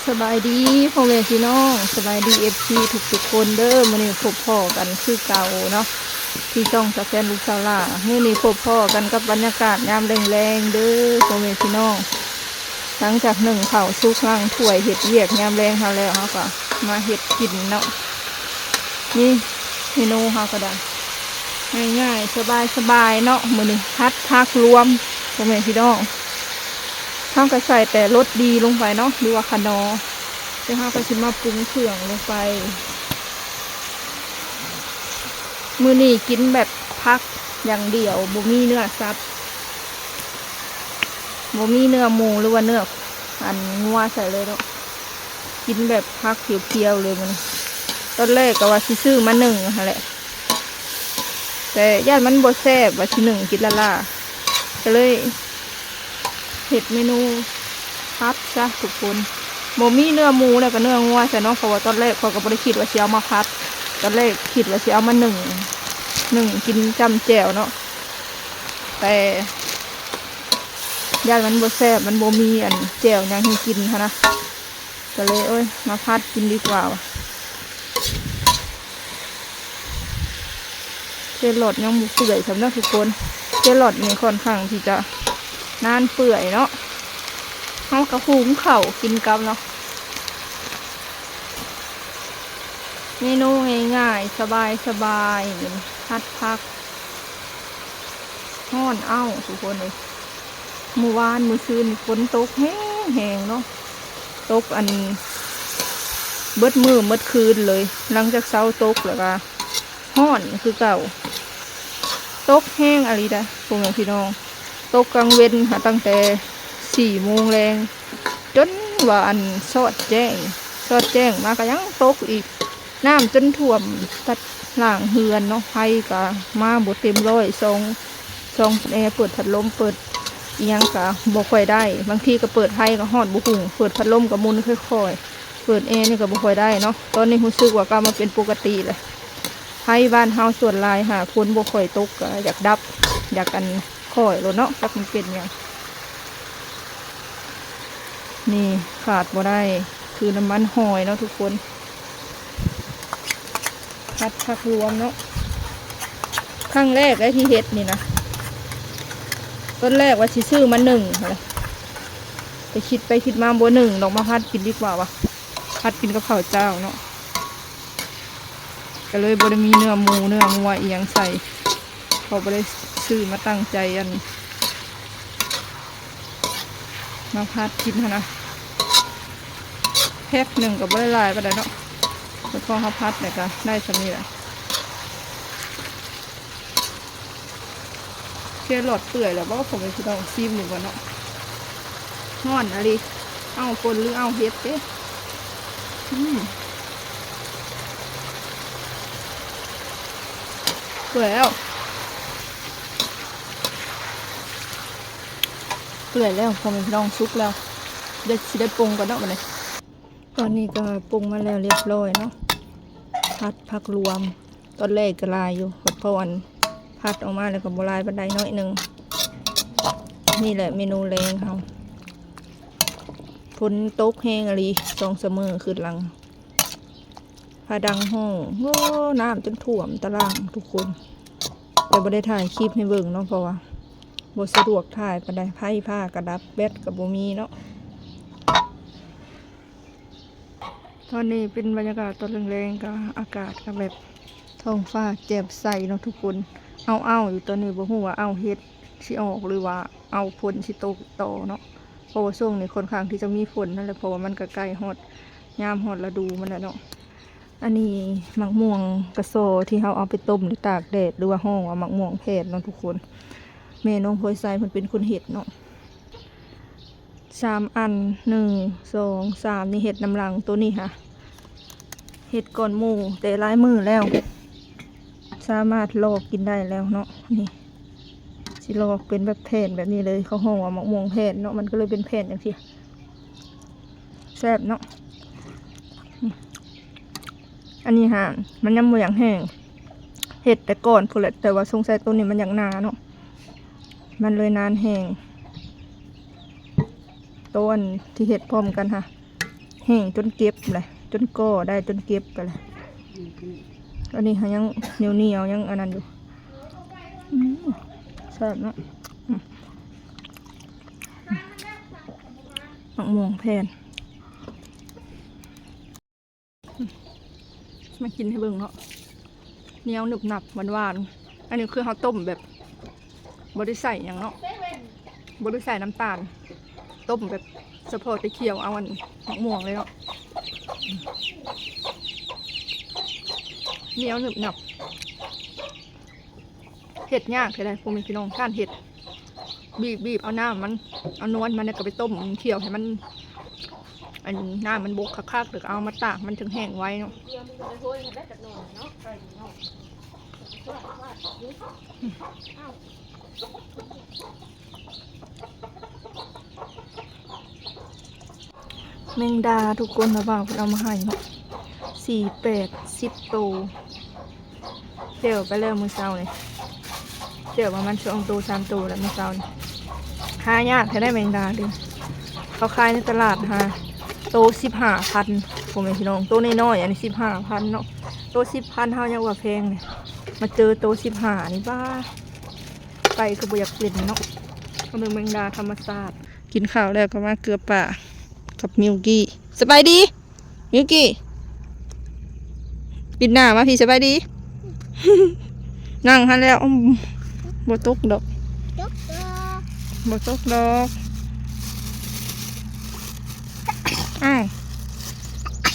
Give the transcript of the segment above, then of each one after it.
ສະບາຍດີພໍ່ແມ່ພີ່ນ້ອງ ສະບາຍດີ ເອັຟຊີ ທຸກໆຄົນເດີ. ມື້ນີ້ພົບພໍ້ກັນຄືເກົ່າເນາະ ທີ່ຊ່ອງສາວແພນລູກສາວຫຼ້າ. ມື້ນີ້ພົບພໍ້ກັນກັບບັນຍາກາດຍາມແລງໆເດີພໍ່ແມ່ພີ່ນ້ອງ. ຫຼັງຈາກໜຶ້ງເຂົ້າສຸກລ້າງຖ້ວຍເຮັດວຽກຍາມແລງເຮົາແລ້ວ ເຮົາກໍມາເຮັດກິນເນາະ. ນີ້ເມນູເຮົາກໍໄດ້ງ່າຍໆ ສະບາຍໆເນາະ. ມື້ນີ້ຜັດຜັກລວມ ພໍ່ແມ່ພີ່ນ້ອງ ເຮົາກໍໃສ່ແຕ່ລົດດີລົງໄປເນາະ ຫຼືວ່າຂະໜໍ ແລ້ວເຮົາກໍຊິມາປຸງເຄື່ອງລົງໄປ. ມື້ນີ້ກິນແບບຜັກຢ່າງດຽວ ບໍ່ມີເນື້ອສັດ ບໍ່ມີເນື້ອໝູ ຫຼືວ່າເນື້ອອັນງົວໃສ່ເລີຍເນາະ. ກິນແບບຜັກພຽວໆເລີຍມື້ນີ້. ຕອນແລກກໍວ່າຊິຊື້ມາໜຶ້ງຫັ້ນແຫຼະ ແຕ່ຢ້ານມັນບໍ່ແຊບ ວ່າຊິໜຶ້ງກິນລ້າໆ ກໍເລີຍເຮັດເມນູຜັດຊະທຸກຄົນ. ບໍ່ມີເນື້ອໝູ ແລ້ວກໍເນື້ອງົວຊະເນາະ ເພາະວ່າຕອນແລກຂ້ອຍກໍບໍ່ໄດ້ຄິດວ່າຊິເອົາມາຜັດ. ຕອນແລກຄິດວ່າຊິເອົາມາໜຶ້ງ ໜຶ້ງກິນຈ້ຳແຈ່ວເນາະ ແຕ່ຢ້ານມັນບໍ່ແຊບ ມັນບໍ່ມີອັນແຈ່ວຫຍັງໃຫ້ກິນຫັ້ນນະ ກໍເລີຍ ໂອ້ຍ ມາຜັດກິນດີກວ່າວ່າ. ແຄຣອດຍັງບໍ່ເປື່ອຍສ່ຳເນາະທຸກຄົນ. ແຄຣອດນີ້ຄ່ອນຂ້າງທີ່ຈະນານເປື່ອຍເນາະ. ເຮົາກໍຫຸງເຂົ້າກິນກັບເນາະ. ເມນູງ່າຍໆ ສະບາຍໆ ຜັດຜັກ. ຮ້ອນເອົ້າທຸກຄົນເອີຍ. ມື້ວານມື້ຊືນຝົນຕົກແຮງໆເນາະ ຕົກອັນເບິດມື້ເບິດຄືນເລີຍ. ຫຼັງຈາກເຊົາຕົກແລ້ວກໍຮ້ອນຄືເກົ່າ ຕົກແຮງອີ່ຫຼີເດ້ພໍ່ແມ່ພີ່ນ້ອງ. ຕົກກາງເວັນຫາ ຕັ້ງແຕ່ສີ່ໂມງແລງ ຈົນວ່າອັນສອດແຈ້ງ ສອດແຈ້ງມາກໍຍັງຕົກອີກ. ນ້ຳຈົນຖ້ວມຕັດລ່າງເຮືອນເນາະ ໄຟກໍມາບໍ່ເຕັມຮ້ອຍ ສອງ ສອງ ແອ ເປີດພັດລົມ ເປີດອີ່ຫຍັງກໍບໍ່ຄ່ອຍໄດ້. ບາງທີກໍເປີດໄຟກໍຮ້ອນບໍ່ຫຸ່ງ ເປີດພັດລົມກໍໝຸນຄ່ອຍໆ ເປີດແອນີ້ກໍບໍ່ຄ່ອຍໄດ້ເນາະ. ຕອນນີ້ຮູ້ສຶກວ່າກັບມາເປັນປົກກະຕິແລ້ວ ໄຟບ້ານເຮົາສ່ວນຫຼາຍຫາຝົນບໍ່ຄ່ອຍຕົກກໍຢາກດັບ ຢາກອັນ ຂ້ອຍໂລດເນາະ ຈັກມັນເປັນຫຍັງ. ນີ້ຂາດບໍ່ໄດ້ຄືນ້ຳມັນຫອຍເນາະທຸກຄົນ. ຜັດຜັກລວມເນາະ ຄັ້ງແລກໄດ້ທີ່ເຮັດນີ້ນະ. ຕອນແລກວ່າຊິຊື້ມາໜຶ້ງ ແຕ່ຄິດໄປຄິດມາບໍ່ໜຶ້ງດອກ ມາຜັດກິນດີກວ່າວ່າ ຜັດກິນກັບເຂົ້າເຈົ້າເນາະ. ກໍເລີຍບໍ່ໄດ້ມີເນື້ອໝູເນື້ອງົວອີ່ຫຍັງໃສ່ ເພາະບໍ່ໄດ້ຊື້ມາຕັ້ງໃຈອັນ ມາຜັດກິນຫັ້ນນະ. ແພັກໜຶ່ງກໍບໍ່ໄດ້ຫຼາຍປານໃດເນາະ ແຕ່ພໍເຮົາຜັດແລ້ວກໍໄດ້ສ່ຳນີ້ແຫຼະ. ແຄຣອດເປື່ອຍແລ້ວບໍ່ ພໍ່ແມ່ພີ່ນ້ອງ ຊີມເບິ່ງກ່ອນເນາະ. ຮ້ອນອີ່ຫຼີ ເອົ້າ ຝົນຫຼືເອົ້າເຫັດເດ້. ອືມ ເປື່ອຍແລ້ວ ເປື່ອຍແລ້ວ ພໍ່ແມ່ພີ່ນ້ອງ ສຸກແລ້ວ. ດຽວຊິໄດ້ປົງກ່ອນເນາະບັດນີ້. ຕອນນີ້ກໍປົງມາແລ້ວລຽບຮ້ອຍເນາະ ຜັດຜັກລວມ. ຕອນແລກກໍຫຼາຍຢູ່ ເພາະອັນຜັດອອກມາແລ້ວກໍບໍ່ຫຼາຍປານໃດ ໜ້ອຍໜຶ່ງ. ນີ້ແຫຼະເມນູແລງເຮົາ. ຝົນຕົກແຮງອີ່ຫຼີ ສອງສາມມື້ຄືນຫຼັງ ຟ້າດັງຮ້ອງ ໂອ້ ນ້ຳຈົນຖ້ວມຕາລ່າງທຸກຄົນ. ແຕ່ບໍ່ໄດ້ຖ່າຍຄລິບໃຫ້ເບິ່ງເນາະ ເພາະວ່າບໍ່ສະດວກຖ່າຍປານໃດ ໄຟຟ້າກໍດັບ ແບັດກໍບໍ່ມີເນາະ. ຕອນນີ້ເປັນບັນຍາກາດຕອນແລງໆ ກໍອາກາດກໍແບບທ້ອງຟ້າແຈ່ມໃສເນາະທຸກຄົນ. ເອົ້າໆຢູ່ ຕອນນີ້ບໍ່ຮູ້ວ່າເອົ້າເຫັດຊິອອກ ຫຼືວ່າເອົ້າຝົນຊິຕົກຕໍ່ເນາະ ເພາະວ່າຊ່ວງນີ້ຄ່ອນຂ້າງທີ່ຈະມີຝົນນັ້ນແຫຼະ ເພາະວ່າມັນກໍໃກ້ຮອດຍາມຮອດລະດູມັນແລ້ວເນາະ. ອັນນີ້ໝາກມ່ວງກະຊໍທີ່ເຮົາເອົາໄປຕົ້ມ ຫຼື ຕາກແດດ ຫຼືວ່າຮ້ອງວ່າໝາກມ່ວງແຜ່ນເນາະທຸກຄົນ. ແມ່ນ້ອງພອຍໄຊເພິ່ນເປັນຄົນເຮັດເນາະ. ສາມອັນ ໜຶ່ງ ສອງ ສາມ ນີ້ເຮັດນຳຫຼັງໂຕນີ້ຫາ ເຮັດກ່ອນໝູ່ແຕ່ຫຼາຍມື້ແລ້ວ ສາມາດລອກກິນໄດ້ແລ້ວເນາະ. ນີ້ຊິລອກເປັນແບບແຜ່ນແບບນີ້ເລີຍ ເຂົາຮ້ອງວ່າໝາກມ່ວງແຜ່ນເນາະ ມັນກໍເລີຍເປັນແຜ່ນຈັ່ງຊີ້ ແຊບເນາະ. ອັນນີ້ຫາ ມັນຍັງບໍ່ຢາກແຫ້ງ ເຮັດແຕ່ກ່ອນພຸ້ນແຫຼະ ແຕ່ວ່າສົງໄສໂຕນີ້ມັນຢາກໜາເນາະ ມັນເລີຍນານແຮງ. ໂຕອັນທີ່ເຮັດພ້ອມກັນຫາ ແຫ້ງຈົນເກັບແຫຼະ ຈົນກໍໄດ້ ຈົນເກັບໄປແຫຼະ. ອັນນີ້ຫາຍັງໜຽວໆ ຍັງອັນນັ້ນຢູ່. ອືມ ແຊບເນາະ. ອືມ ໝາກມ່ວງແຜ່ນ. ມາກິນໃຫ້ເບິ່ງເນາະ ໜຽວໜຶບໜັບ ຫວານໆ. ອັນນີ້ຄືເຮົາຕົ້ມແບບບໍ່ໄດ້ໃສ່ຫຍັງເນາະ ບໍ່ໄດ້ໃສ່ນ້ຳຕານ ຕົ້ມແບບສະເພາະແຕ່ຄຽວເອົາອັນໝາກມ່ວງເລີຍເນາະ ໜຽວໜຶບໜັບ. ເຮັດຍາກແທ້ໃດ໋ ພໍ່ແມ່ພີ່ນ້ອງ ການເຮັດ ບີບໆ ເອົານ້ຳມັນ ເອົານວນມັນ ແລ້ວກໍໄປຕົ້ມຄຽວໃຫ້ມັນ ອັນນ້ຳມັນບົກຄັກໆ ແລ້ວກໍເອົາມາຕາກ ມັນເຖິງແຫ້ງໄວເນາະ. ແມງດາທຸກຄົນ ລະບ່າວເພິ່ນເອົາມາໃຫ້ເນາະ ສີ່ ແປດ ສິບໂຕ. ແຈ່ວໄປແລ້ວມື້ເຊົ້ານີ້ ແຈ່ວປະມານສອງໂຕ ສາມໂຕແລ້ວມື້ເຊົ້ານີ້. ຫາຍາກແທ້ໃດ໋ແມງດາເດ້ ເຂົາຂາຍໃນຕະຫຼາດຫາໂຕສິບຫ້າພັນ ພໍ່ແມ່ພີ່ນ້ອງ ໂຕນ້ອຍໆ ອັນນີ້ສິບຫ້າພັນເນາະ ໂຕສິບພັນ ເຮົາຍັງວ່າແພງນີ້ ມາເຈີໂຕສິບຫ້ານີ້ ບ້າ ໄກ່ກໍບໍ່ຢາກເປັນເນາະ. ເບິ່ງແມງດາທຳມະຊາດ. ກິນຂ້າວແລ້ວກໍມາເກືອປາກັບມິວກີ້. ສະບາຍດີ ມິວກີ້ ປິດໜ້າມາພີ້ ສະບາຍດີ. ນັ່ງຫັ້ນແລ້ວ ອືມ ບໍ່ຕົກດອກ ຕົກດອກ ບໍ່ຕົກດອກ. ອ້າວ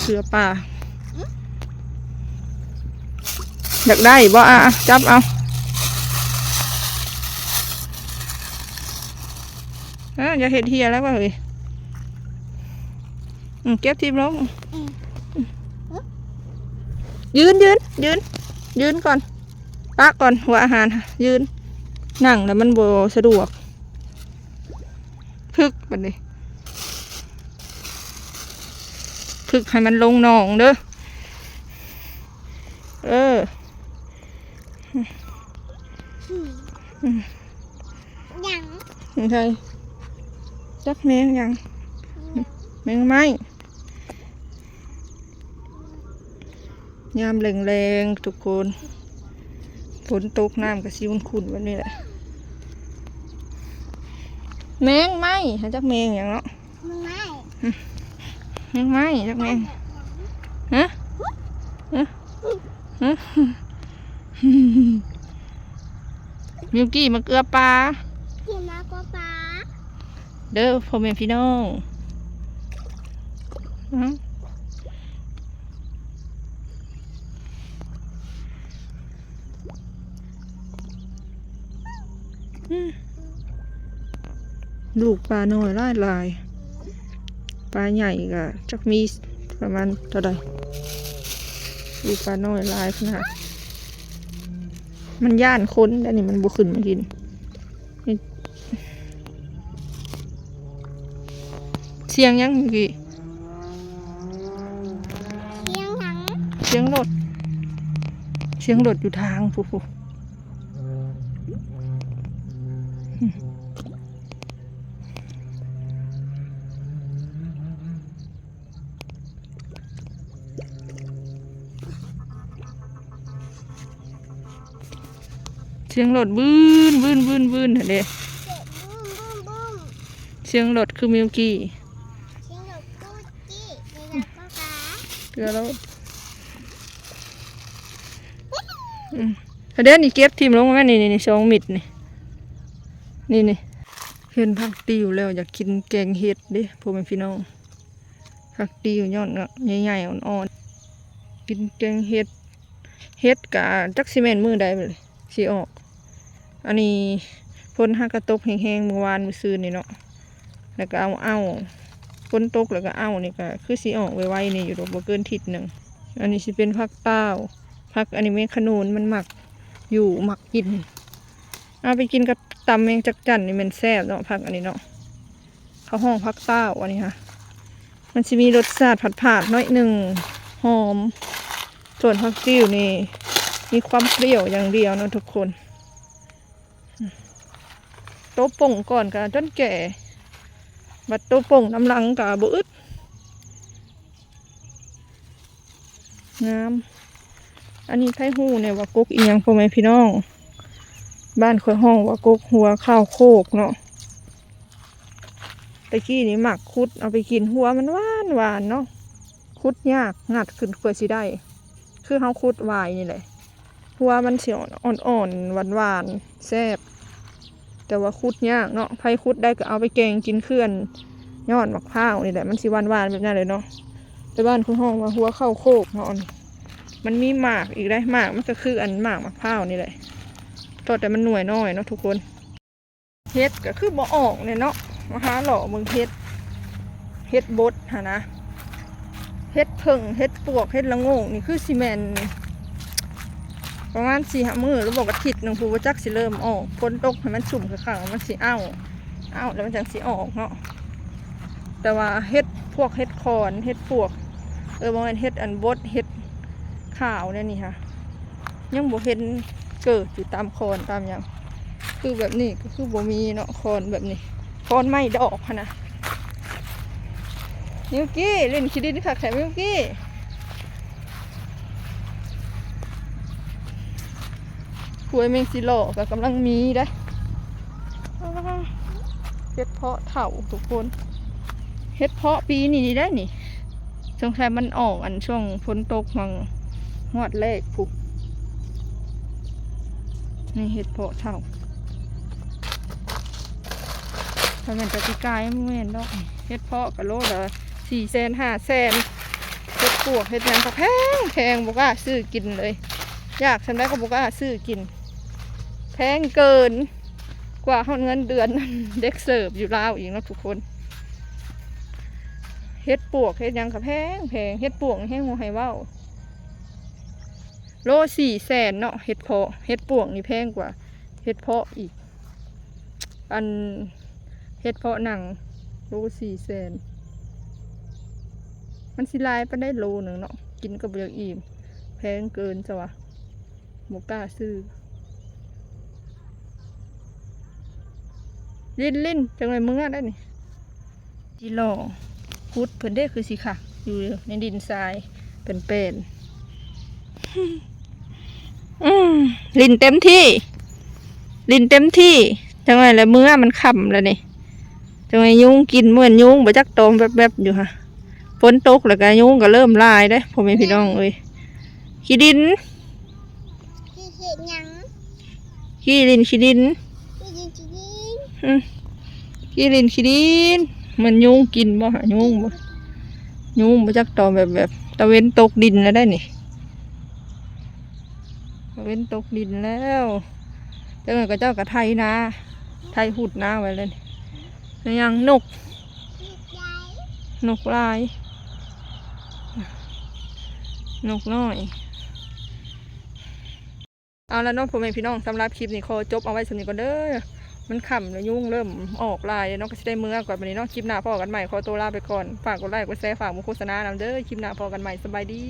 ເສືອປ່າ ຢາກໄດ້ບໍ່? ອ່າ ຈັບເອົາ. ເອີ ຢ່າເຮັດເຮ່ຍແລ້ວວ່າເຮີ້ຍ. ອືມ ເກັບຖິ້ມລົງ. ອືມ ຢືນ ຢືນ ຢືນ ຢືນກ່ອນ ປະກ່ອນ ຫົວອາຫານ ຢືນ. ນັ່ງແລ້ວມັນບໍ່ສະດວກ. ຝຶກບັດນີ້ ຝຶກໃຫ້ມັນລົງໜອງເດີ້. ເອີ ອືມ ຫຍັງ ໃຊ່ ຈັກແມງຫຍັງ ແມງໄມ້. ຍາມແລງໆ ທຸກຄົນ ຝົນຕົກ ນ້ຳກໍຊິຂຸ້ນໆ ແບບນີ້ແຫຼະ. ແມງໄມ້ ຫາ ຈັກແມງຫຍັງເນາະ ແມງໄມ້ ອືມ ແມງໄມ້ ຈັກແມງ ຮະ ຮະ ຮະ. ມິວກີ້ ມາເກືອປາ ກິນມາເກືອປາເດີ້ ພໍ່ແມ່ພີ່ນ້ອງ. ອືມ ລູກປານ້ອຍຫຼາຍໆ ປາໃຫຍ່ກໍຈັກມີປະມານເທົ່າໃດ ລູກປານ້ອຍຫຼາຍຂະໜາດ. ມັນຢ້ານຄົນ ອັນນີ້ມັນບໍ່ຂຶ້ນມາກິນ. ສຽງຫຍັງເມື່ອກີ້? ສຽງຫຍັງ? ສຽງລົດ ສຽງລົດຢູ່ທາງພຸ້ນ. ສຽງລົດບຶ້ນໆໆໆ ຫັ້ນເດ້ ສຽງລົດຄືມິວກີ້ ສຽງລົດຄືມິວກີ້ ເກືອລົດ ອືມ ເດ້ ນີ້ເກັບຖິ້ມລົງມາ ນີ້ໆ ສອງມິດນີ້ ນີ້ໆ. ເຫັນຜັກຕິວແລ້ວຢາກກິນແກງເຫັດເດ້ ພໍ່ແມ່ພີ່ນ້ອງ. ຜັກຕິວຍອດໃຫຍ່ໆ ອ່ອນໆ ກິນແກງເຫັດ ເຫັດກະຈັກຊິແມ່ນມື້ໃດຊິອອກ. ອັນນີ້ຝົນຫາກະຕົກແຮງໆ ມື້ວານມື້ຊືນນີ້ເນາະ ແລ້ວກະເອົາ ເອົາ ຝົນຕົກແລ້ວກະເອົານີ້ກະຄືຊິອອກໄວໆນີ້ຢູ່ດອກ ບໍ່ເກີນທິດໜຶ່ງ. ອັນນີ້ຊິເປັນຜັກຕ້າວ ຜັກອັນນີ້ແມງຂະໜູນ ມັນມັກຢູ່ມັກກິນ ເອົາໄປກິນກັບຕຳແມງຈັກຈັ່ນນີ້ແມ່ນແຊບເນາະ ຜັກອັນນີ້ເນາະ. ເຂົາຮ້ອງຜັກຕ້າວອັນນີ້ຫະ ມັນຊິມີລົດຊາດຝາດໆ ໜ້ອຍໜຶ່ງ ຫອມ. ສ່ວນຜັກຕິວນີ້ມີຄວາມປ່ຽວຢ່າງດຽວເນາະທຸກຄົນ. ໂຕປົ່ງກ່ອນກະຈົນແກ່ ບັດໂຕປົ່ງນຳຫຼັງກະບໍ່ອຶດ. ງາມ. ອັນນີ້ໃຜຮູ້ແດ່ວ່າກົກອີ່ຫຍັງ ພໍ່ແມ່ພີ່ນ້ອງ? ບ້ານຂ້ອຍຮ້ອງວ່າກົກຫົວຂ້າວໂຄກເນາະ. ແຕ່ກີ້ນີ້ມັກຂຸດເອົາໄປກິນ ຫົວມັນຫວານໆເນາະ. ຂຸດຍາກ ງັດຂຶ້ນກວ່າຊິໄດ້ ຄືເຮົາຂຸດຫວາຍນີ້ແຫຼະ. ຫົວມັນຊິອ່ອນໆ ຫວານໆ ແຊບ ແຕ່ວ່າຂຸດຍາກເນາະ. ໃຜຂຸດໄດ້ກໍເອົາໄປແກງກິນຄືອັນຍອດໝາກພ້າວນີ້ແຫຼະ ມັນຊິຫວານໆແບບນັ້ນເລີຍເນາະ. ແຕ່ບ້ານຂ້ອຍຮ້ອງວ່າຫົວເຂົ້າໂຄກເນາະ. ອັນນີ້ມັນມີໝາກອີກເດ້ ໝາກມັນກໍຄືອັນໝາກໝາກພ້າວນີ້ແຫຼະ ເພາະແຕ່ມັນໜ່ວຍນ້ອຍເນາະທຸກຄົນ. ເຫັດກໍຄືບໍ່ອອກແຫຼະເນາະ ມາຫາເລາະເບິ່ງເຫັດ ເຫັດບົດຫັ້ນນະ ເຫັດເຜິ້ງ ເຫັດປວກ ເຫັດລະໂງກ ນີ້ຄືຊິແມ່ນປະມານສີ່ຫ້າມື້ ຫຼືບໍ່ກໍທິດໜຶ່ງພຸ້ນ ບໍ່ຈັກຊິເລີ່ມອອກ. ຝົນຕົກໃຫ້ມັນຊຸ່ມຄັກໆ ມັນຊິເອົາ ເອົາແລ້ວມັນຈັ່ງຊິອອກເນາະ. ແຕ່ວ່າເຫັດພວກເຫັດຂອນ ເຫັດປວກ ເອີ ບໍ່ແມ່ນ ເຫັດອັນບົດ ເຫັດຂາວແນວນີ້ຫະ ຍັງບໍ່ເຫັນເກີດຢູ່ຕາມຂອນຕາມຫຍັງ. ຄືແບບນີ້ກໍຄືບໍ່ມີເນາະ ຂອນແບບນີ້ ຂອນໄມ້ດອກຫັ້ນນະ. ມິວກີ້ ຫຼິ້ນຂີ້ດິນຄັກແທ້ມິວກີ້. ກວຍແມງຊິຫຼໍ່ກໍກຳລັງມີເດ້. ເຫັດເຜາະເຖົ້າທຸກຄົນ ເຫັດເຜາະປີນີ້ໄດ້ນີ້ ສົງໄສມັນອອກອັນຊ່ວງຝົນຕົກ ຫວ່າງຮອດແລ້ງພຸ້ນ. ນີ້ເຫັດເຜາະເຖົ້າ ຖ້າແມ່ນແຕ່ປີກາຍມັນບໍ່ແມ່ນດອກ. ເຫັດເຜາະກໍໂລລະສີ່ແສນ ຫ້າແສນ ເຫັດປວກເຫັດຫຍັງກໍແພງໆ ບໍ່ກ້າຊື້ກິນເລີຍ. ຢາກສ່ຳໃດກໍບໍ່ກ້າຊື້ກິນ ແພງເກີນ ກວ່າຮອດເງິນເດືອນເດັກເສີບຢູ່ລາວອີກເນາະທຸກຄົນ. ເຫັດປວກເຫັດຫຍັງກໍແພງໆ ເຫັດປວກນີ້ແຮງບໍ່ໃຫ້ເວົ້າ ໂລສີ່ແສນເນາະ ເຫັດເຜາະ. ເຫັດປວກນີ້ແພງກວ່າເຫັດເຜາະອີກ ອັນເຫັດເຜາະໜັງ ໂລສີ່ແສນ ມັນຊິຫຼາຍປານໃດໂລໜຶ່ງເນາະ ກິນກໍບໍ່ຢາກອີ່ມ ແພງເກີນຊະວ່າ ບໍ່ກ້າຊື້. ລິນໆ ຈັ່ງໄດ້ເມືອໄດ້ນີ້. ຊິຫຼໍ່ ຂຸດເພິ່ນເດ້ ຄືຊິຄັກຢູ່ໃນດິນຊາຍແປນໆ. ອືມ ຫຼິ້ນເຕັມທີ່ ຫຼິ້ນເຕັມທີ່ ຈັກໜ່ອຍແລ້ວເມືອ ມັນຄ່ຳແລ້ວນີ້. ຈັກໜ່ອຍຍຸງກິນ ເໝືອນຍຸງບໍ່ຈັກຕອມແວບໆຢູ່ຫະ. ຝົນຕົກແລ້ວກະຍຸງກໍເລີ່ມຫຼາຍເດ້ ພໍ່ແມ່ພີ່ນ້ອງເອີຍ. ຂີ້ດິນ ຂີ້ເຮັດຫຍັງ? ຂີ້ຫຼິ້ນຂີ້ດິນ ຂີ້ຫຼິ້ນຂີ້ດິນ ອືມ ຂີ້ຫຼິ້ນຂີ້ດິນ. ແມ່ນຍຸງກິນບໍ່ຫະ? ຍຸງບໍ່ ຍຸງບໍ່ຈັກຕອມແວບໆ. ຕາເວັນຕົກດິນແລ້ວໄດ໋ນີ້ ຕາເວັນຕົກດິນແລ້ວ. ຈັກໜ່ອຍເຂົາເຈົ້າກໍໄຖນາ ໄຖຫຸດນາໄວ້ແລ້ວນີ້. ແມ່ນຫຍັງ? ນົກ ນົກຫຼາຍ ນົກນ້ອຍ. ເອົາລະເນາະ ພໍ່ແມ່ພີ່ນ້ອງ ສຳລັບຄລິບນີ້ຂໍຈົບເອົາໄວ້ສ່ຳນີ້ກ່ອນເດີ. ມັນຄ່ຳແລ້ວ ຍຸງເລີ່ມອອກຫຼາຍເນາະ ກໍຊິໄດ້ເມືອກ່ອນບັດນີ້ເນາະ. ຄລິບໜ້າພໍ້ກັນໃໝ່ ຂໍໂຕລາໄປກ່ອນ. ຝາກກົດໄລກົດແຊ ຝາກບໍ່ໂຄສະນານຳເດີ. ຄລິບໜ້າພໍ້ກັນໃໝ່ ສະບາຍດີ.